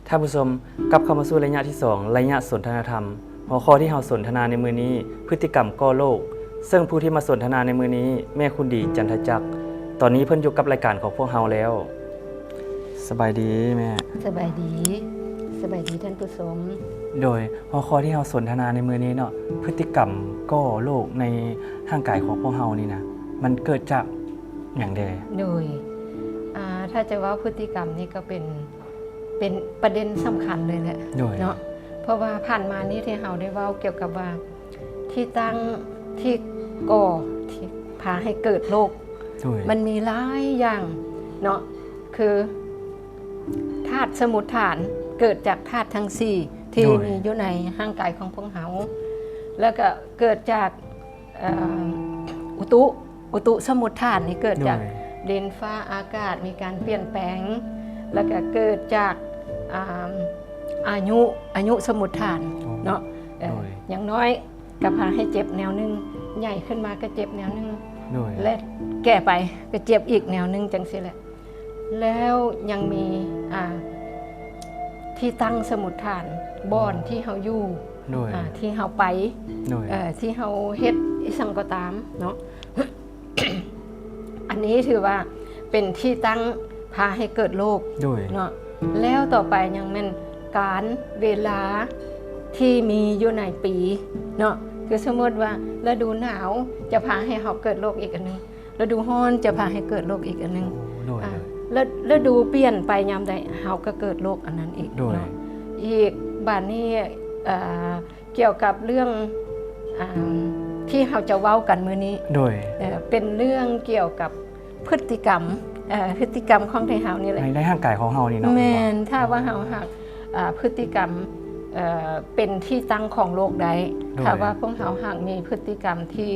ທ່ານຜູ້ຊົມ, ກັບເຂົ້າມາສູ່ໄລຍະທີສອງ ໄລຍະສົນທະນາທຳ. ຫົວຂໍ້ທີ່ເຮົາສົນທະນາໃນມື້ນີ້, ພຶດຕິກຳກໍ່ໂລກ, ເຊິ່ງຜູ້ທີ່ມາສົນທະນາໃນມື້ນີ້ແມ່ນຄຸນດີ ຈັນທະຈັກ. ຕອນນີ້ເພິ່ນຢູ່ກັບລາຍການຂອງພວກເຮົາແລ້ວ. ສະບາຍດີແມ່. ສະບາຍດີ, ສະບາຍດີທ່ານຜູ້ຊົມ. ໂດຍ, ຫົວຂໍ້ທີ່ເຮົາສົນທະນາໃນມື້ນີ້ເນາະ, ພຶດຕິກຳກໍ່ໂລກໃນຮ່າງກາຍຂອງພວກເຮົານີ້ນະ, ມັນເກີດຈາກຫຍັງແດ່? ໂດຍ, ອາ, ຖ້າຈະເວົ້າພຶດຕິກຳນີ້ກໍເປັນ ເປັນປະເດັນສຳຄັນເລີຍແຫຼະ ໂດຍ ເນາະ, ເພາະວ່າຜ່ານມານີ້ທີ່ເຮົາໄດ້ເວົ້າກ່ຽວກັບວ່າ ທີ່ຕັ້ງ ທີ່ກໍ່ ທີ່ພາໃຫ້ເກີດໂລກ ໂດຍ ມັນມີຫຼາຍຢ່າງເນາະ, ຄືທາດສະໝຸດຖານ ເກີດຈາກທາດທັງສີ່ທີ່ ໂດຍ ມີຢູ່ໃນຮ່າງກາຍຂອງພວກເຮົາ, ແລ້ວກໍເກີດຈາກ ເອີ ອຸຕຸ ອຸຕຸສະໝຸດຖານນີ້ເກີດຈາກ ໂດຍ ດິນຟ້າອາກາດມີການປ່ຽນແປງ, ແລ້ວກໍເກີດຈາກ ອາ ອາຍຸ ອາຍຸສະໝຸດຖານ ໂອ້ ເນາະ, ເອີ ໂດຍ ຢ່າງນ້ອຍກໍພາໃຫ້ເຈັບແນວໜຶ່ງ, ໃຫຍ່ຂຶ້ນມາກໍເຈັບແນວໜຶ່ງ ໂດຍ ແລະ ແກ່ໄປກໍເຈັບອີກແນວໜຶ່ງ ຈັ່ງຊີ້ແຫຼະ. ແລ້ວຍັງມີ ອາ ທີ່ຕັ້ງສະໝຸດຖານ ບ່ອນທີ່ເຮົາຢູ່ ໂດຍ ອາ ທີ່ເຮົາໄປ ໂດຍ ເອີ ທີ່ເຮົາເຮັດອີ່ຫຍັງກໍຕາມເນາະ, ອັນນີ້ຖືວ່າເປັນທີ່ຕັ້ງພາໃຫ້ເກີດໂລກ ໂດຍ ເນາະ. ແລ້ວຕໍ່ໄປຍັງແມ່ນການເວລາທີ່ມີຢູ່ໃນປີເນາະ, ຄືສົມມຸດວ່າລະດູໜາວຈະພາໃຫ້ເຮົາເກີດໂລກອີກອັນໜຶ່ງ, ລະດູຮ້ອນຈະພາໃຫ້ເກີດໂລກອີກອັນໜຶ່ງ. ໂອ້ ໂດຍ ອາ ໂດຍ ລະ ລະດູປ່ຽນໄປຍາມໃດ ເຮົາກໍເກີດໂລກອັນນັ້ນອີກ ໂດຍ ເນາະ. ອີກບາດນີ້ ເອີ ກ່ຽວກັບເລື່ອງ ອາ ທີ່ເຮົາຈະເວົ້າກັນມື້ນີ້ ໂດຍ ເອີ ເປັນເລື່ອງກ່ຽວກັບພຶດຕິກຳ ເອີ ພຶດຕິກຳຂອງໄທເຮົານີ້ແຫຼະ ໃນ ໃນຮ່າງກາຍຂອງເຮົານີ້ເນາະ. ແມ່ນ, ຖ້າວ່າເຮົາຫາກ ອາ ພຶດຕິກຳ ເອີ ເປັນທີ່ຕັ້ງຂອງໂລກໄດ້ ໂດຍ ຖ້າວ່າພວກເຮົາຫາກມີພຶດຕິກຳທີ່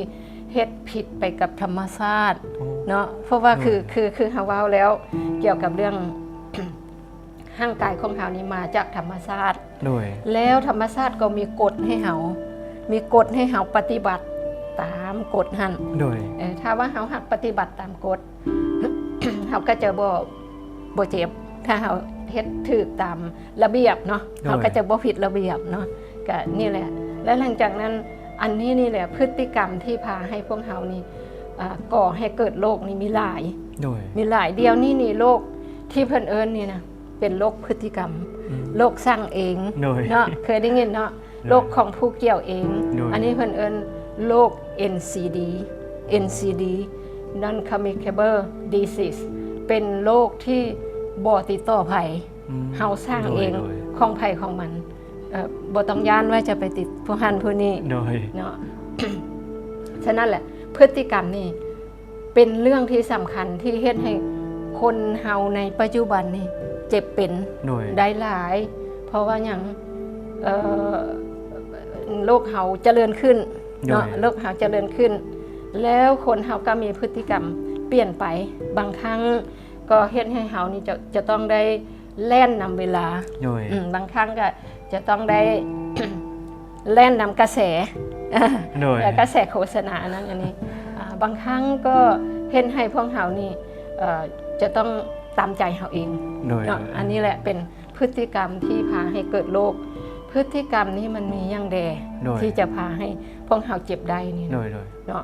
ເຮັດຜິດໄປກັບທຳມະຊາດ ໂອ້ ເນາະ, ເພາະວ່າ ໂດຍ ຄື ຄື ຄືເຮົາເວົ້າແລ້ວ ກ່ຽວກັບເລື່ອງ ຮ່າງກາຍຂອງເຮົານີ້ມາຈາກທຳມະຊາດ ໂດຍ ແລ້ວທຳມະຊາດກໍມີກົດໃຫ້ເຮົາ ມີກົດໃຫ້ເຮົາປະຕິບັດຕາມກົດຫັ້ນ ໂດຍ ເອີ ຖ້າວ່າເຮົາຫາກປະຕິບັດຕາມກົດ ເຮົາກໍຈະບໍ່ ບໍ່ເຈັບ ຖ້າເຮົາເຮັດຖືກຕາມລະບຽບເນາະ ໂດຍ ເຮົາກໍຈະບໍ່ຜິດລະບຽບເນາະ. ກະນີ້ແຫຼະ ແລະ ຫຼັງຈາກນັ້ນ ອັນນີ້ນີ້ແຫຼະ ພຶດຕິກຳທີ່ພາໃຫ້ພວກເຮົານີ້ ເອີ ກໍ່ໃຫ້ເກີດໂລກນີ້ມີຫຼາຍ ໂດຍ ມີຫຼາຍ. ດຽວນີ້ນີ້ໂລກທີ່ເພິ່ນເອີ້ນນີ້ນະ ເປັນໂລກພຶດຕິກຳ ອືມ ໂລກສ້າງເອງ ໂດຍ ເນາະ ເຄີຍໄດ້ຍິນເນາະ ໂດຍ ໂລກຂອງຜູ້ກ່ຽວເອງ ໂດຍ ອັນນີ້ເພິ່ນເອີ້ນໂລກ NCD NCD Non Communicable Disease ເປັນໂລກທີ່ບໍ່ຕິດຕໍ່ໃຜ ອືມ ເຮົາສ້າງເອງ ໂດຍ ໂດຍ ຂອງໃຜຂອງມັນ ເອີ ບໍ່ຕ້ອງຢ້ານວ່າຈະໄປຕິດຜູ້ຫັ້ນຜູ້ນີ້ ໂດຍ ເນາະ. ສະນັ້ນແຫຼະ ພຶດຕິກຳນີ້ ເປັນເລື່ອງທີ່ສຳຄັນທີ່ເຮັດໃຫ້ຄົນເຮົາໃນປັດຈຸບັນນີ້ເຈັບເປັນ ໂດຍ ໄດ້ຫຼາຍ. ເພາະວ່າຫຍັງ? ເອີ ໂລກເຮົາຈະເລີນຂຶ້ນ ໂດຍ ເນາະ ໂລກເຮົາຈະເລີນຂຶ້ນ ແລ້ວຄົນເຮົາກໍມີພຶດຕິກຳປ່ຽນໄປ. ບາງຄັ້ງກໍເຮັດໃຫ້ເຮົານີ້ຈະ ຈະຕ້ອງໄດ້ແລ່ນນຳເວລາ ໂດຍ ອືມ ບາງຄັ້ງກໍຈະຕ້ອງໄດ້ ແລ່ນນຳກະແສ ໂດຍ ເອີ ກະແສໂຄສະນາອັນນັ້ນອັນນີ້ ອາ ບາງຄັ້ງກໍເຮັດໃຫ້ພວກເຮົານີ້ ເອີ ຈະຕ້ອງຕາມໃຈເຮົາເອງ ໂດຍ ເນາະ. ອັນນີ້ແຫຼະເປັນພຶດຕິກຳທີ່ພາໃຫ້ເກີດໂລກ. ພຶດຕິກຳນີ້ມັນມີຫຍັງແດ່ ໂດຍ ທີ່ຈະພາໃຫ້ພວກເຮົາເຈັບໄດ້ນີ້ ໂດຍ ໂດຍ ເນາະ?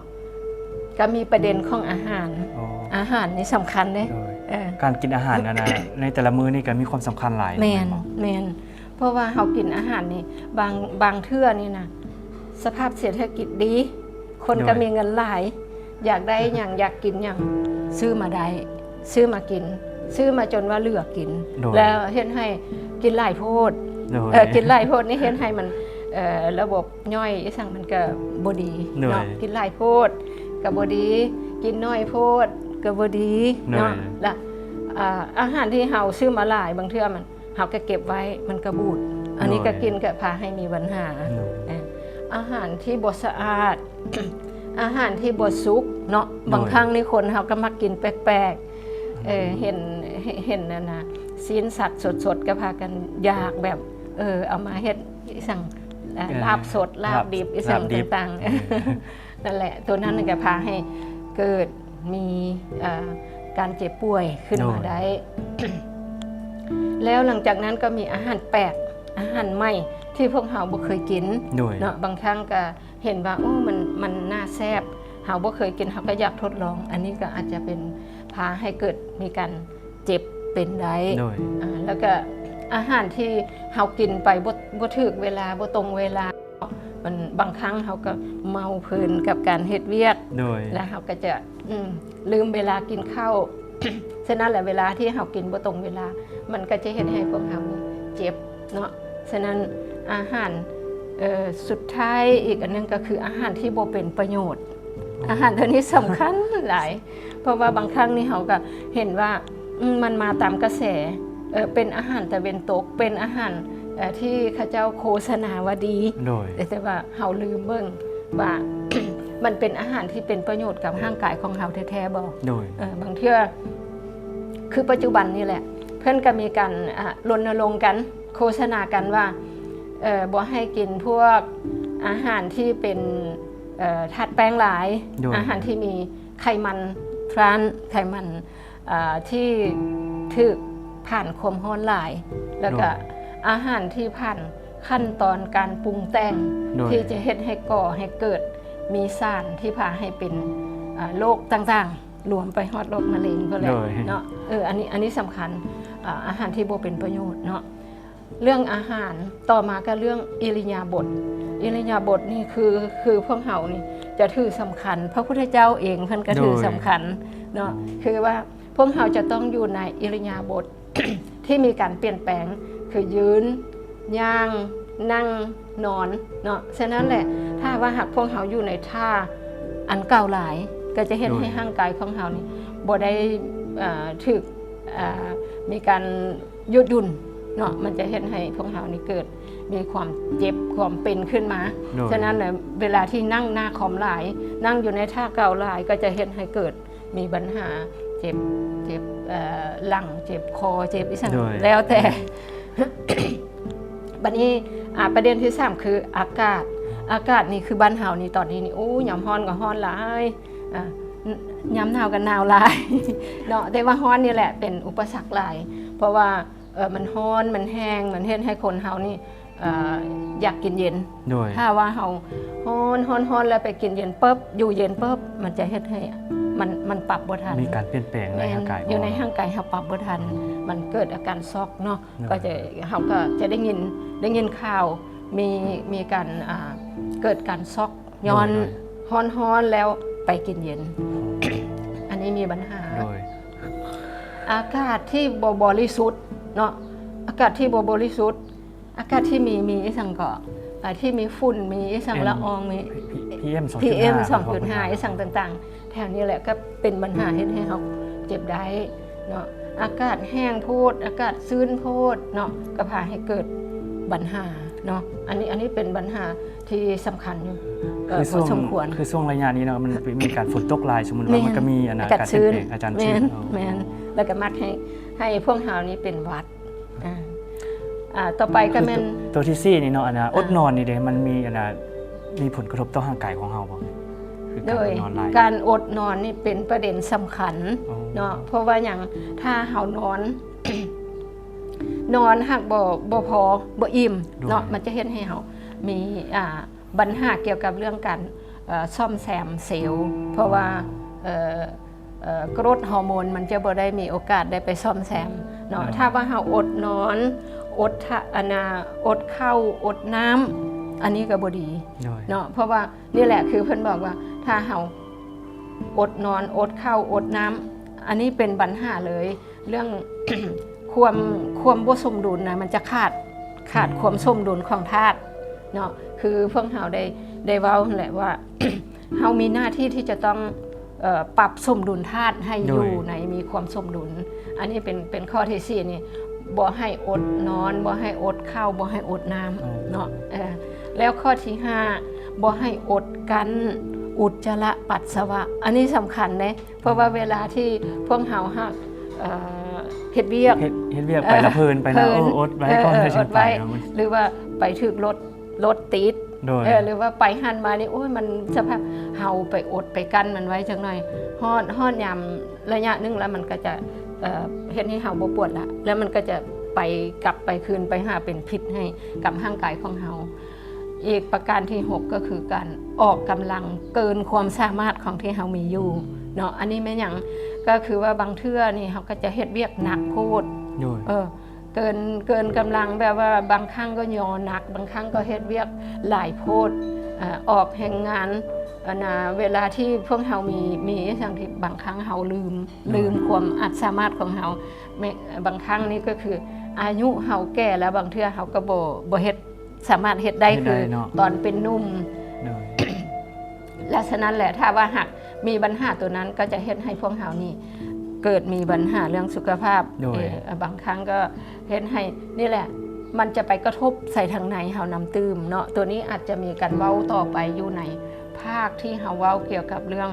ກໍມີປະເດັນຂອງອາຫານ ອໍ ອາຫານນີ້ສຳຄັນເດ້ ໂດຍ ເອີ ການກິນອາຫານນັ້ນນະ ໃນແຕ່ລະມື້ນີ້ກໍມີຄວາມສຳຄັນຫຼາຍ ແມ່ນ ແມ່ນບໍ່? ແມ່ນ ເພາະວ່າເຮົາກິນອາຫານນີ້ ບາງ ບາງເທື່ອນີ້ນະ ສະພາບເສດຖະກິດດີ ຄົນກໍ ໂດຍ ມີເງິນຫຼາຍ ຢາກໄດ້ຫຍັງ ຢາກກິນຫຍັງ ຊື້ມາໄດ້ ຊື້ມາກິນ ຊື້ມາຈົນວ່າເຫຼືອກິນ ໂດຍ ແລ້ວເຮັດໃຫ້ກິນຫຼາຍໂພດ ໂດຍ ເອີ ກິນຫຼາຍໂພດນີ້ເຮັດໃຫ້ມັນ ເອີ ລະບົບຍ່ອຍອີ່ຫຍັງມັນກໍບໍ່ດີ ໂດຍ ເນາະ ກິນຫຼາຍໂພດກໍບໍ່ດີ ກິນໜ້ອຍໂພດກໍບໍ່ດີ ໂດຍ ເນາະ ລະ ອາ ອາຫານທີ່ເຮົາຊື້ມາຫຼາຍ ບາງເທື່ອມັນ ເຮົາກໍເກັບໄວ້ມັນກໍບູດ ອັນນີ້ ໂດຍ ກໍກິນກໍພາໃຫ້ມີບັນຫາ ໂດຍ ເອີ ອາຫານທີ່ບໍ່ສະອາດ ອາຫານທີ່ບໍ່ສຸກເນາະ ໂດຍ ບາງຄັ້ງນີ້ຄົນເຮົາກໍມັກກິນແປກໆ ເອີ ເຫັນ ເຫັນ ເຫັນອັນນະ ຊີ້ນສັດສົດໆ ກໍພາກັນຢາກແບບ ເອີ ເອົາມາເຮັດອີ່ຫຍັງ ເອີ ລາບສົດ ລາບດິບ ລາບ ອີ່ຫຍັງ ລາບຕ່າງໆ ເອີ ນັ້ນແຫຼະ ໂຕນັ້ນກໍພາໃຫ້ເກີດມີ ເອີ ການເຈັບປ່ວຍຂຶ້ນມາ ໂດຍ ໄດ້. ແລ້ວຫຼັງຈາກນັ້ນກໍມີອາຫານແປກ ອາຫານໃໝ່ທີ່ພວກເຮົາບໍ່ເຄີຍກິນ ໂດຍ ເນາະ ບາງຄັ້ງກໍເຫັນວ່າ ໂອ້ ມັນ ມັນໜ້າແຊບ ເຮົາບໍ່ເຄີຍກິນ ເຮົາກໍຢາກທົດລອງ ອັນນີ້ກໍອາດຈະເປັນ ພາໃຫ້ເກີດມີການເຈັບເປັນໄດ້ ໂດຍ ອາ ແລ້ວກໍອາຫານທີ່ເຮົາກິນໄປບໍ່ ບໍ່ຖືກເວລາ ບໍ່ຕົງເວລາ ມັນ ບາງຄັ້ງເຮົາກໍເມົາເພີນກັບການເຮັດວຽກ ໂດຍ ແລ້ວເຮົາກໍຈະ ອືມ ລືມເວລາກິນເຂົ້າ ສະນັ້ນແຫຼະ ເວລາທີ່ເຮົາກິນບໍ່ຕົງເວລາ ມັນກໍຈະເຮັດໃຫ້ພວກເຮົານີ້ເຈັບເນາະ. ສະນັ້ນອາຫານ ເອີ ສຸດທ້າຍອີກອັນໜຶ່ງກໍຄືອາຫານທີ່ບໍ່ເປັນປະໂຫຍດ. ອາຫານຕົວນີ້ສຳຄັນຫຼາຍ ເພາະວ່າບາງຄັ້ງນີ້ເຮົາກໍເຫັນວ່າ ອືມ ມັນມາຕາມກະແສ ເອີ ເປັນອາຫານຕາເວັນຕົກ ເປັນອາຫານ ເອີ ທີ່ເຂົາເຈົ້າໂຄສະນາວ່າດີ ໂດຍ ແຕ່ ແຕ່ວ່າເຮົາລືມເບິ່ງວ່າ ມັນເປັນອາຫານທີ່ເປັນປະໂຫຍດກັບຮ່າງກາຍຂອງເຮົາແທ້ໆບໍ່? ໂດຍ ເອີ ບາງເທື່ອ ຄືປັດຈຸບັນນີ້ແຫຼະ ເພິ່ນກໍມີການ ອາ ລົນນະລົງກັນ ໂຄສະນາກັນວ່າ ເອີ ບໍ່ໃຫ້ກິນພວກອາຫານທີ່ເປັນ ເອີ ທາດແປ້ງຫຼາຍ ໂດຍ ອາຫານທີ່ມີໄຂມັນທຣານ ໄຂມັນ ເອີ ທີ່ຖືກຜ່ານຄວາມຮ້ອນຫຼາຍ ແລ້ວກໍ ໂດຍ ອາຫານທີ່ຜ່ານຂັ້ນຕອນການປຸງແຕ່ງ ໂດຍ ທີ່ຈະເຮັດໃຫ້ກໍ່ໃຫ້ເກີດມີສານທີ່ພາໃຫ້ເປັນ ອາ ໂລກຕ່າງໆ ລວມໄປຮອດໂລກມະເຮັງພຸ້ນແຫຼະ ໂດຍ ເນາະ. ເອີ ອັນນີ້ ອັນນີ້ສຳຄັນ ອາ ອາຫານທີ່ບໍ່ເປັນປະໂຫຍດເນາະ. ເລື່ອງອາຫານ ຕໍ່ມາກໍເລື່ອງອິລິຍາບົດ. ອິລິຍາບົດນີ້ຄື ຄືພວກເຮົານີ້ຈະຖືສຳຄັນ ພະພຸດທະເຈົ້າເອງເພິ່ນກໍຖື ໂດຍ ສຳຄັນເນາະ ຄືວ່າພວກເຮົາຈະຕ້ອງຢູ່ໃນອິລິຍາບົດທີ່ມີການປ່ຽນແປງ ຄືຢືນ, ຍ່າງ, ນັ່ງ, ນອນເນາະ. ສະນັ້ນແຫຼະ ຖ້າວ່າຫາກພວກເຮົາຢູ່ໃນທ່າອັນເກົ່າຫຼາຍ ກໍຈະເຮັດໃຫ້ ໂດຍ ຮ່າງກາຍຂອງເຮົານີ້ບໍ່ໄດ້ ເອີ ຖືກ ເອີ ມີການ ຍືດຫຍຸ່ນເນາະ ມັນຈະເຮັດໃຫ້ພວກເຮົານີ້ເກີດມີຄວາມເຈັບຄວາມເປັນຂຶ້ນມາ. ໂດຍ ສະນັ້ນແຫຼະ ເວລາທີ່ນັ່ງໜ້າຄອມຫຼາຍ ນັ່ງຢູ່ໃນທ່າເກົ່າຫຼາຍ ກໍຈະເຮັດໃຫ້ເກີດມີບັນຫາເຈັບ ເຈັບ ເອີ ຫຼັງ ເຈັບຄໍ ເຈັບອີ່ຫຍັງ ໂດຍ ແລ້ວແຕ່. ບັດນີ້ ອາ ປະເດັນທີສາມ ຄືອາກາດ. ອາກາດນີ້ຄືບ້ານເຮົານີ້ຕອນນີ້ນີ້ ໂອ້ ຍາມຮ້ອນກໍຮ້ອນຫຼາຍ ອາ ຍາມໜາວກໍໜາວຫຼາຍເນາະ ແຕ່ວ່າຮ້ອນນີ້ແຫຼະເປັນອຸປະສັກຫຼາຍ ເພາະວ່າ ເອີ ມັນຮ້ອນ ມັນແຫ້ງ ມັນເຮັດໃຫ້ຄົນເຮົານີ້ ເອີ ຢາກກິນເຢັນ. ໂດຍ ຖ້າວ່າເຮົາຮ້ອນ ຮ້ອນ ຮ້ອນແລ້ວໄປກິນເຢັນປຶບ ຢູ່ເຢັນປຶບ ມັນຈະເຮັດໃຫ້ມັນ ມັນປັບບໍ່ທັນ ມີການປ່ຽນແປງໃນ ແມ່ນ ຮ່າງກາຍ ຢູ່ໃນ ຂອງເຮົາ ຮ່າງກາຍເຮົາປັບບໍ່ທັນ ມັນເກີດອາການຊັອກເນາະ. ໂດຍ ກໍຈະ ເຮົາກໍຈະໄດ້ຍິນ ໄດ້ຍິນຂ່າວ ມີ ມີການ ອ່າ ເກີດການຊັອກ ຍ້ອນ ໂດຍ ໂດຍ ຮ້ອນໆ ແລ້ວໄປກິນເຢັນ ອັນນີ້ມີບັນຫາ. ໂດຍ ອາກາດທີ່ບໍ່ບໍລິສຸດເນາະ ອາກາດທີ່ບໍ່ບໍລິສຸດ ອາກາດທີ່ມີ ມີອີ່ຫຍັງເກາະ ອາ ທີ່ມີຝຸ່ນ ມີອີ່ຫຍັງ ແອນ ລະອອງ ມີ ພີເອັມ ສອງຈຸດຫ້າ ພີເອັມ ສອງຈຸດຫ້າ ອີ່ຫຍັງຕ່າງໆ ແຖວນີ້ແຫຼະກໍເປັນບັນຫາເຮັດໃຫ້ເຮົາເຈັບໄດ້ເນາະ. ອາກາດແຫ້ງໂພດ ອາກາດຊື້ນໂພດເນາະ ກໍພາໃຫ້ເກີດບັນຫາເນາະ. ອັນນີ້ ອັນນີ້ເປັນບັນຫາທີ່ສຳຄັນຢູ່ ເອີ ພໍສົມຄວນ ຄືຊ່ວງໄລຍະນີ້ເນາະ ມັນມີການຝົນຕົກຫຼາຍ ສົມມຸດວ່າ ແມ່ນ ມັນກໍມີອັນ ອາກາດ ອາກາດຊື້ນ ອາກາດເຢັນ ແມ່ນ ແມ່ນ ແລ້ວກໍມັກໃຫ້ ໃຫ້ພວກເຮົານີ້ເປັນຫວັດ. ອາ ອາ ຕໍ່ໄປກໍແມ່ນ ຄືຕົວ ຕົວທີສີ່ນີ້ເນາະ ອັນນ່າ ອາ ອົດນອນນີ້ເດ ມັນມີອັນນ່າ ມີຜົນກະທົບຕໍ່ຮ່າງກາຍຂອງເຮົາບໍ່? ຄືການ ໂດຍ ອົດນອນຫຼາຍ ການອົດນອນນີ້ເປັນປະເດັນສຳຄັນ ອໍ ເນາະ ເພາະວ່າຫຍັງ ຖ້າເຮົານອນ ນອນຫາກບໍ່ ບໍ່ພໍ ບໍ່ອີ່ມ ໂດຍ ເນາະ ມັນຈະເຮັດໃຫ້ເຮົາມີ ອ່າ ບັນຫາກ່ຽວກັບເລື່ອງການ ເອີ ສ້ອມແຊມເຊວ ເພາະວ່າ ເອີ ເອີ ໂກຣດຮໍໂມນມັນຈະບໍ່ໄດ້ມີໂອກາດໄດ້ໄປສ້ອມແຊມເນາະ. ເນາະ ຖ້າວ່າເຮົາອົດນອນ ອົດທະ ອັນນ່າ ອົດເຂົ້າ ອົດນ້ຳ ອັນນີ້ກໍບໍ່ດີ ໂດຍ ເນາະ ເພາະວ່ານີ້ແຫຼະ ຄືເພິ່ນບອກວ່າ ຖ້າເຮົາອົດນອນ ອົດເຂົ້າ ອົດນ້ຳ ອັນນີ້ເປັນບັນຫາເລີຍ. ເລື່ອງ ຄວາມ ຄວາມບໍ່ສົມດຸນນະ ມັນຈະຂາດ ຂາດ ອືມ ຄວາມສົມດຸນຂອງທາດເນາະ. ຄືພວກເຮົາໄດ້ ໄດ້ເວົ້າຫັ້ນແຫຼະວ່າ ເຮົາມີໜ້າທີ່ທີ່ຈະຕ້ອງ ເອີ ປັບສົມດຸນທາດໃຫ້ ໂດຍ ຢູ່ໃນ ມີຄວາມສົມດຸນ. ອັນນີ້ເປັນ ເປັນຂໍ້ທີສີ່ນີ້ ບໍ່ໃຫ້ອົດນອນ ບໍ່ໃຫ້ອົດເຂົ້າ ບໍ່ໃຫ້ອົດນ້ຳ ອໍ ເນາະ. ເອີ ແລ້ວຂໍ້ທີຫ້າ ບໍ່ໃຫ້ອົດກັ້ນອຸດຈະລະປັດສະວະ ອັນນີ້ສຳຄັນເດ້. ເພາະວ່າເວລາທີ່ພວກເຮົາຫາກ ເອີ ເຮັດວຽກ ເຮັດ ເຮັດວຽກໄປລະເພີນໄປນະ ເອີ ເອີ ເອີ ອົດໄວ້ກ່ອນ ເອີ ເອີ ຈັ່ງຊິໄປ ອົດໄວ້ ເນາະ ຫຼືວ່າໄປຖືກລົດ ລົດຕິດ ໂດຍ ເອີ ຫຼືວ່າໄປຫັ້ນມານີ້ ໂອ້ຍ ມັນສະພາບ ເຮົາໄປອົດໄປກັ້ນມັນໄວ້ຈັກໜ່ອຍ ຮອດ ຮອດຍາມໄລຍະໜຶ່ງແລ້ວ ມັນກໍຈະ ເອີ ເຮັດໃຫ້ເຮົາບໍ່ປວດລະ ແລ້ວມັນກໍຈະ ໄປ ກັບໄປຄືນໄປຫາເປັນພິດໃຫ້ກັບຮ່າງກາຍຂອງເຮົາ. ອີກປະການທີຫົກ ກໍຄືການອອກກຳລັງເກີນຄວາມສາມາດຂອງທີ່ເຮົາມີຢູ່ເນາະ. ອັນນີ້ແມ່ນຫຍັງ? ກໍຄືວ່າບາງເທື່ອນີ້ເຮົາກໍຈະເຮັດວຽກໜັກໂພດ ໂດຍ ເອີ ເກີນ ເກີນກຳລັງ ແບບວ່າບາງຄັ້ງກໍຍໍໜັກ ບາງຄັ້ງກໍເຮັດວຽກຫຼາຍໂພດ ເອີ ອອກແຮງງານ ອັນນ່າ ເວລາທີ່ພວກເຮົາມີ ມີອີ່ຫຍັງທີ່ບາງຄັ້ງເຮົາລືມ ໂດຍ ລືມຄວາມອາດສາມາດຂອງເຮົາ. ແມ່ນ ບາງຄັ້ງນີ້ກໍຄືອາຍຸເຮົາແກ່ແລ້ວ ບາງເທື່ອເຮົາກໍບໍ່ ບໍ່ເຮັດ ສາມາດເຮັດໄດ້ ເຮັດໄດ້ ຄື ເນາະ ຕອນເປັນໜຸ່ມ ໂດຍ ແລະ ສະນັ້ນແຫຼະ ຖ້າວ່າຫາກມີບັນຫາໂຕນັ້ນ ກໍຈະເຮັດໃຫ້ພວກເຮົານີ້ເກີດມີບັນຫາເລື່ອງສຸຂະພາບ ໂດຍ ເອີ ບາງຄັ້ງກໍເຮັດໃຫ້ ນີ້ແຫຼະ ມັນຈະໄປກະທົບໃສ່ທາງໃນເຮົານຳຕື່ມເນາະ. ໂຕນີ້ອາດຈະມີການເວົ້າຕໍ່ໄປຢູ່ໃນພາກທີ່ເຮົາເວົ້າກ່ຽວກັບເລື່ອງ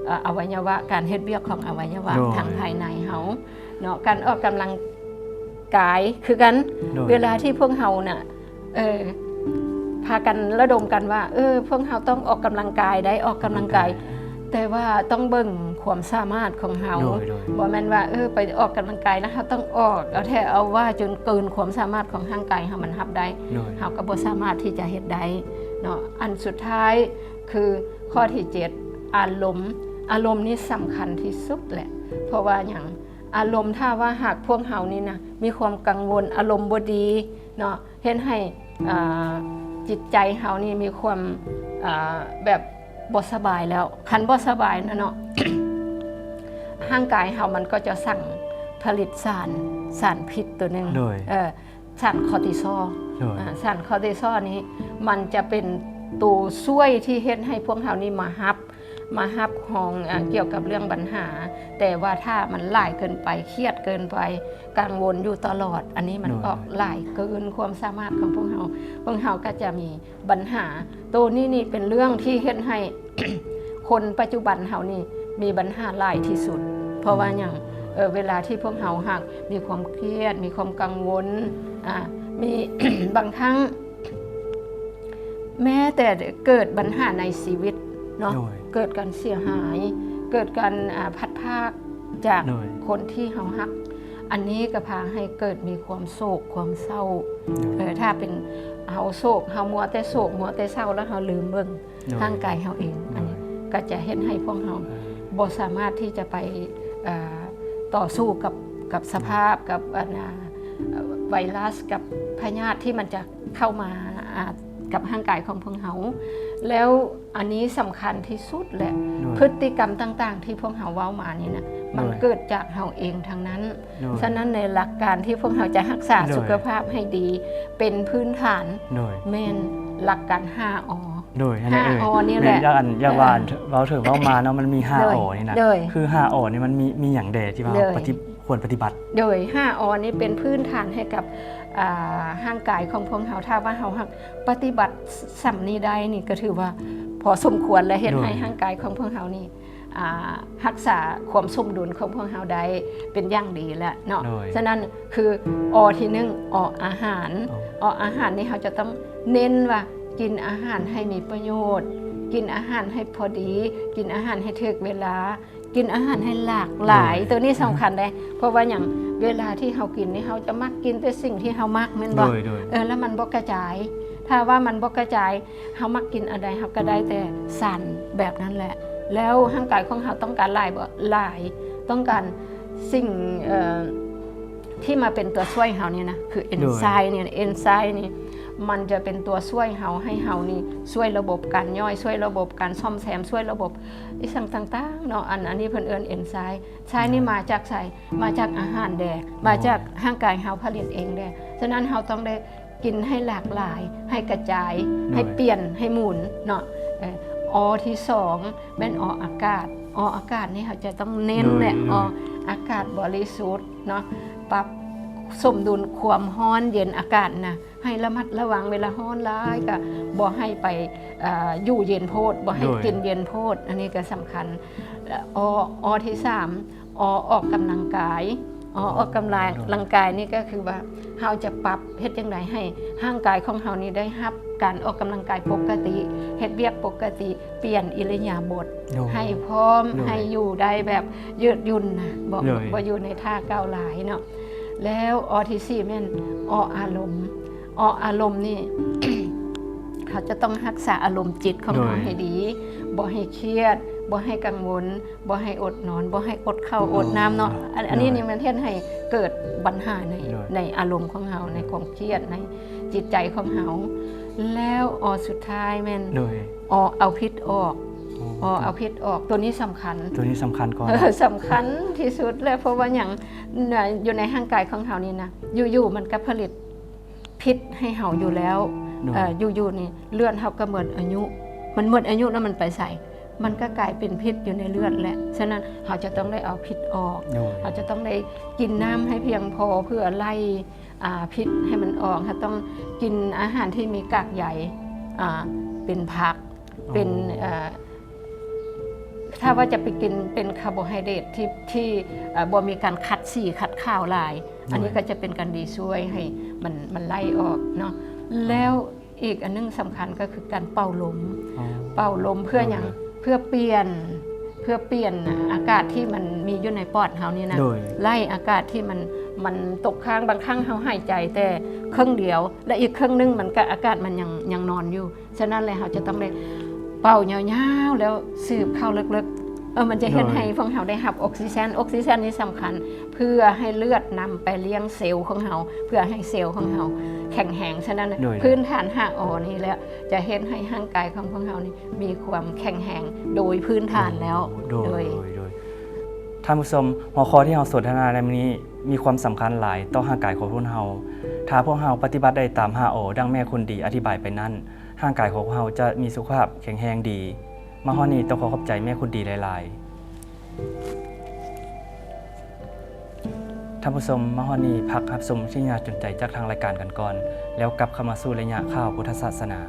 ເອີ ອະໄວຍະວະ ການເຮັດວຽກຂອງອະໄວຍະວະ ໂດຍ ທາງພາຍໃນເຮົາເນາະ. ການອອກກຳລັງກາຍຄືກັນ ໂດຍ ເວລາທີ່ພວກເຮົານະ ເອີ ພາກັນລະດົມກັນວ່າ ເອີ ພວກເຮົາຕ້ອງອອກກຳລັງກາຍໄດ໋ ອອກກຳລັງກາຍ ອອກກຳລັງກາຍ ແຕ່ວ່າຕ້ອງເບິ່ງຄວາມສາມາດຂອງເຮົາ ໂດຍ ໂດຍ ບໍ່ແມ່ນວ່າ ເອີ ໄປອອກກຳລັງກາຍແລ້ວເຮົາຕ້ອງອອກເອົາແທ້ເອົາວ່າຈົນເກີນຄວາມສາມາດຂອງຮ່າງກາຍເຮົາມັນຮັບໄດ້ ໂດຍ ເຮົາກໍບໍ່ສາມາດທີ່ຈະເຮັດໄດ້ເນາະ. ອັນສຸດທ້າຍຄືຂໍ້ທີເຈັດ ອາລົມ. ອາລົມນີ້ສຳຄັນທີ່ສຸດແຫຼະ ເພາະວ່າຫຍັງ? ອາລົມ ຖ້າວ່າຫາກພວກເຮົານີ້ນະ ມີຄວາມກັງວົນ ອາລົມບໍ່ດີເນາະ ເຮັດໃຫ້ ເອີ ຈິດໃຈເຮົານີ້ມີຄວາມ ເອີ ແບບບໍ່ສະບາຍແລ້ວ ຄັນບໍ່ສະບາຍນະເນາະ ຮ່າງກາຍເຮົາມັນກໍຈະສັ່ງຜະລິດສານ ສານພິດໂຕໜຶ່ງ ໂດຍ ເອີ ສານຄໍຕີຊອລ ໂດຍ ອາ ສານຄໍຕີຊອລນີ້ມັນຈະເປັນໂຕຊ່ວຍທີ່ເຮັດໃຫ້ພວກເຮົານີ້ມາຮັບ ມາຮັບຮອງ ອາ ກ່ຽວກັບເລື່ອງບັນຫາ ແຕ່ວ່າຖ້າມັນຫຼາຍເກີນໄປ ຄຽດເກີນໄປ ກັງວົນຢູ່ຕະຫຼອດ ອັນນີ້ມັນ ໂດຍ ກໍຫຼາຍເກີນຄວາມສາມາດຂອງພວກເຮົາ ພວກເຮົາກໍຈະມີບັນຫາ. ໂຕນີ້ນີ້ເປັນເລື່ອງທີ່ເຮັດໃຫ້ຄົນປັດຈຸບັນເຮົານີ້ມີບັນຫາຫຼາຍທີ່ສຸດ ເພາະວ່າຫຍັງ? ເອີ ເວລາທີ່ພວກເຮົາຫາກມີຄວາມຄຽດ ມີຄວາມກັງວົນ ອາ ມີ ບາງຄັ້ງ ແມ້ແຕ່ເກີດບັນຫາໃນຊີວິດເນາະ ໂດຍ ເກີດການເສຍຫາຍ ເກີດການ ອາ ພັດພາກຈາກ ໂດຍ ຄົນທີ່ເຮົາຮັກ ອັນນີ້ກໍພາໃຫ້ເກີດມີຄວາມໂສກຄວາມເສົ້າ ໂດຍ ເອີ ຖ້າເປັນເຮົາໂສກ ເຮົາມົວແຕ່ໂສກ ມົວແຕ່ເສົ້າ ແລ້ວເຮົາລືມເບິ່ງ ໂດຍ ຮ່າງກາຍເຮົາເອງ ໂດຍ ອັນນີ້ກໍຈະເຮັດໃຫ້ພວກເຮົາ ເອີ ບໍ່ສາມາດທີ່ຈະໄປ ເອີ ຕໍ່ສູ້ກັບ ກັບສະພາບ ກັບອັນ ອາ ໄວຣັສ ກັບພະຍາດທີ່ມັນຈະ ເຂົ້າມາ ອາ ກັບຮ່າງກາຍຂອງພວກເຮົາ ແລ້ວອັນນີ້ສຳຄັນທີ່ສຸດແຫຼະ ໂດຍ ພຶດຕິກຳຕ່າງໆທີ່ພວກເຮົາເວົ້າມານີ້ນະ ໂດຍ ມັນເກີດຈາກເຮົາເອງທັງນັ້ນ ໂດຍ ສະນັ້ນໃນຫຼັກການທີ່ພວກເຮົາຈະຮັກສາ ໂດຍ ສຸຂະພາບໃຫ້ດີ ເປັນພື້ນຖານ ໂດຍ ແມ່ນຫຼັກການຫ້າ ອໍ ໂດຍ ອັນນີ້ ຫ້າ ເອີ ອໍ ນີ້ແຫຼະ ແມ່ນ ຢາກອັນ ຢາກວ່າ ເອີ ເວົ້າເຖິງເວົ້າມາເນາະ ມັນມີ ຫ້າ ໂດຍ ອໍ ນີ້ນະ ໂດຍ ຄື ຫ້າ ອໍ ນີ້ມັນມີ ມີຫຍັງແດ່ທີ່ວ່າ ໂດຍ ປະຕິ ຄວນປະຕິບັດ ໂດຍ ຫ້າ ອໍ ນີ້ເປັນພື້ນຖານໃຫ້ກັບ ອ່າ ຮ່າງກາຍຂອງພວກເຮົາ ຖ້າວ່າເຮົາຫາກປະຕິບັດສ່ຳນີ້ໄດ້ນີ້ ກໍຖືວ່າພໍສົມຄວນ ແລະ ເຮັດໃຫ້ ໂດຍ ຮ່າງກາຍຂອງພວກເຮົານີ້ ອ່າ ຮັກສາຄວາມສົມດຸນຂອງພວກເຮົາໄດ້ເປັນຢ່າງດີແລ້ວເນາະ ໂດຍ ສະນັ້ນ ຄື ອໍ ທີໜຶ່ງ ອໍ ອາຫານ ອໍ ອາຫານນີ້ເຮົາຈະຕ້ອງເນັ້ນວ່າ ກິນອາຫານໃຫ້ມີປະໂຫຍດ ກິນອາຫານໃຫ້ພໍດີ ກິນອາຫານໃຫ້ຖືກເວລາ ກິນອາຫານໃຫ້ຫຼາກຫຼາຍ ໂດຍ ໂຕນີ້ສຳຄັນເດ້ ເພາະວ່າຫຍັງ? ເວລາທີ່ເຮົາກິນນີ້ ເຮົາຈະມັກກິນແຕ່ສິ່ງທີ່ເຮົາມັກ ແມ່ນບໍ່? ໂດຍ ໂດຍ ເອີ ແລ້ວມັນບໍ່ກະຈາຍ ຖ້າວ່າມັນບໍ່ກະຈາຍ ເຮົາມັກກິນອັນໃດ ເຮົາກໍໄດ້ແຕ່ສານແບບນັ້ນແຫຼະ ແລ້ວຮ່າງກາຍຂອງເຮົາຕ້ອງການຫຼາຍບໍ່? ຫຼາຍ ຕ້ອງການສິ່ງ ເອີ ທີ່ມາເປັນຕົວຊ່ວຍເຮົານີ້ນະ ຄືເອັນໄຊມ໌ນີ້ ໂດຍ ເອັນໄຊມ໌ນີ້ ມັນຈະເປັນຕົວຊ່ວຍເຮົາ ໃຫ້ເຮົານີ້ ຊ່ວຍລະບົບການຍ່ອຍ ຊ່ວຍລະບົບການສ້ອມແຊມ ຊ່ວຍລະບົບ ອີ່ຫຍັງຕ່າງໆເນາະ ອັນ ອັນນີ້ເພິ່ນເອີ້ນເອັນໄຊມ໌ ໄຊມ໌ນີ້ ໂດຍ ມາຈາກໃສ? ມາຈາກອາຫານແດ່ ໂດຍ ມາຈາກຮ່າງກາຍເຮົາຜະລິດເອງແດ່ ສະນັ້ນເຮົາຕ້ອງໄດ້ກິນໃຫ້ຫຼາກຫຼາຍ ໃຫ້ກະຈາຍ ໂດຍ ໃຫ້ປ່ຽນ ໃຫ້ໝູນເນາະ ເອີ ອໍ ທີສອງ ແມ່ນ ອໍ ອາກາດ ອໍ ອາກາດນີ້ເຮົາຈະຕ້ອງເນັ້ນແຫຼະ ໂດຍ ໂດຍ ອໍ ອາກາດບໍລິສຸດເນາະ ປັບສົມດຸນຄວາມຮ້ອນເຢັນອາກາດນະ ໃຫ້ລະມັດລະວັງ ເວລາຮ້ອນຫຼາຍກໍບໍ່ໃຫ້ໄປ ເອີ ຢູ່ເຢັນໂພດ ບໍ່ໃຫ້ ໂດຍ ກິນເຢັນໂພດ ອັນນີ້ກໍສຳຄັນ ອໍ ອໍ ທີສາມ ອໍ ອອກກຳລັງກາຍ ອໍ ອອກກຳລັງ ໂດຍ ກາຍນີ້ກໍຄືວ່າ ເຮົາຈະປັບເຮັດຈັ່ງໃດໃຫ້ຮ່າງກາຍຂອງເຮົານີ້ໄດ້ຮັບການອອກກຳລັງກາຍປົກກະຕິ ເຮັດວຽກປົກກະຕິ ປ່ຽນອິລິຍາບົດ ໂດຍ ໃຫ້ພ້ອມ ໂດຍ ໃຫ້ຢູ່ໄດ້ແບບຍືດຫຍຸ່ນນະ ບໍ່ ໂດຍ ບໍ່ຢູ່ໃນທ່າກ້າວຫຼາຍເນາະ ແລ້ວ ອໍ ທີສີ່ແມ່ນ ອໍ ອາລົມ. ອໍ ອາລົມນີ້ ເຮົາຈະຕ້ອງຮັກສາອາລົມຈິດຂອງເຮົາໃຫ້ດີ, ບໍ່ໃຫ້ຄຽດ, ບໍ່ໃຫ້ກັງວົນ, ບໍ່ໃຫ້ອົດນອນ, ບໍ່ໃຫ້ອົດເຂົ້າອົດນ້ຳເນາະ. ອັນ ອັນນີ້ນີ້ມັນເຮັດໃຫ້ເກີດບັນຫາໃນ ໃນອາລົມຂອງເຮົາ, ໃນຄວາມຄຽດ, ໃນຈິດໃຈຂອງເຮົາ. ແລ້ວ ອໍ ສຸດທ້າຍແມ່ນ ອໍ ເອົາພິດອອກ. ອໍ ເອົາພິດອອກ. ຕົວນີ້ສຳຄັນ. ຕົວນີ້ສຳຄັນກ່ອນ. ເອີ ສຳຄັນທີ່ສຸດແຫຼະ. ເພາະວ່າຫຍັງ? ຢູ່ໃນຮ່າງກາຍຂອງເຮົານີ້ນະ ຢູ່ໆມັນກໍຜະລິດພິດໃຫ້ເຮົາຢູ່ແລ້ວ. ເອີ ຢູ່ໆນີ້ເລືອດເຮົາກໍໝົດອາຍຸ. ມັນໝົດອາຍຸແລ້ວມັນໄປໃສ? ມັນກໍກາຍເປັນພິດຢູ່ໃນເລືອດແຫຼະ. ສະນັ້ນເຮົາຈະຕ້ອງໄດ້ເອົາພິດອອກ. ເຮົາຈະຕ້ອງໄດ້ກິນນ້ຳໃຫ້ພຽງພໍເພື່ອໄລ່ ອາ ພິດໃຫ້ມັນອອກ. ເຮົາຕ້ອງກິນອາຫານທີ່ມີກາກໃຍ ອາ ເປັນຜັກ ເປັນ ເອີ ຖ້າວ່າຈະໄປກິນເປັນຄາໂບໄຮເດຣດທີ່ ທີ່ ເອີ ບໍ່ມີການຂັດສີຂັດຂາວຫຼາຍ, ອັນນີ້ກໍຈະເປັນການດີຊ່ວຍໃຫ້ມັນ ມັນໄລ່ອອກເນາະ. ແລ້ວອີກອັນໜຶ່ງສຳຄັນກໍຄືການເປົ່າລົມ. ເປົ່າລົມເພື່ອຫຍັງ? ເພື່ອປ່ຽນ ເພື່ອປ່ຽນອາກາດທີ່ມັນມີຢູ່ໃນປອດເຮົານີ້ນະ, ໄລ່ອາກາດທີ່ມັນ ມັນຕົກຄ້າງ. ບາງຄັ້ງເຮົາຫາຍໃຈແຕ່ເຄິ່ງດຽວ ແລະ ອີກເຄິ່ງໜຶ່ງມັນກໍ ອາກາດມັນຍັງ ຍັງນອນຢູ່. ສະນັ້ນແຫຼະ ເຮົາຈະຕ້ອງໄດ້ເປົ່າຍາວໆ ແລ້ວສູດເຂົ້າເລິກໆ. ເອີ ມັນຈະເຮັດໃຫ້ພວກເຮົາໄດ້ຮັບອົກຊີເຈນ. ອົກຊີເຈນນີ້ສຳຄັນເພື່ອໃຫ້ເລືອດນຳໄປລ້ຽງເຊວຂອງເຮົາ ເພື່ອໃຫ້ເຊວຂອງເຮົາແຂງແຮງ. ສະນັ້ນ ພື້ນຖານຫ້າ ອໍ ນີ້ແຫຼະ ຈະເຮັດໃຫ້ຮ່າງກາຍຂອງພວກເຮົານີ້ມີຄວາມແຂງແຮງໂດຍພື້ນຖານແລ້ວ. ໂດຍ ໂດຍ ໂດຍ ທ່ານຜູ້ຊົມ, ຫົວຂໍ້ທີ່ເຮົາສົນທະນາໃນມື້ນີ້ມີຄວາມສຳຄັນຫຼາຍຕໍ່ຮ່າງກາຍຂອງຄົນເຮົາ. ຖ້າພວກເຮົາປະຕິບັດໄດ້ຕາມຫ້າ ອໍ ດັ່ງແມ່ຄົນດີອະທິບາຍໄປນັ້ນ, ຮ່າງກາຍຂອງພວກເຮົາຈະມີສຸຂະພາບແຂງແຮງດີ. ມາຮອດນີ້ຕ້ອງຂໍຂອບໃຈແມ່ຄົນດີຫຼາຍໆ. ທ່ານຜູ້ຊົມ, ມາຮອດນີ້ພັກຮັບຊົມສິ່ງໜ້າສົນໃຈຈາກທາງລາຍການກັນກ່ອນ, ແລ້ວກັບເຂົ້າມາສູ່ໄລຍະຂ່າວພຸດທະສາສະໜາ.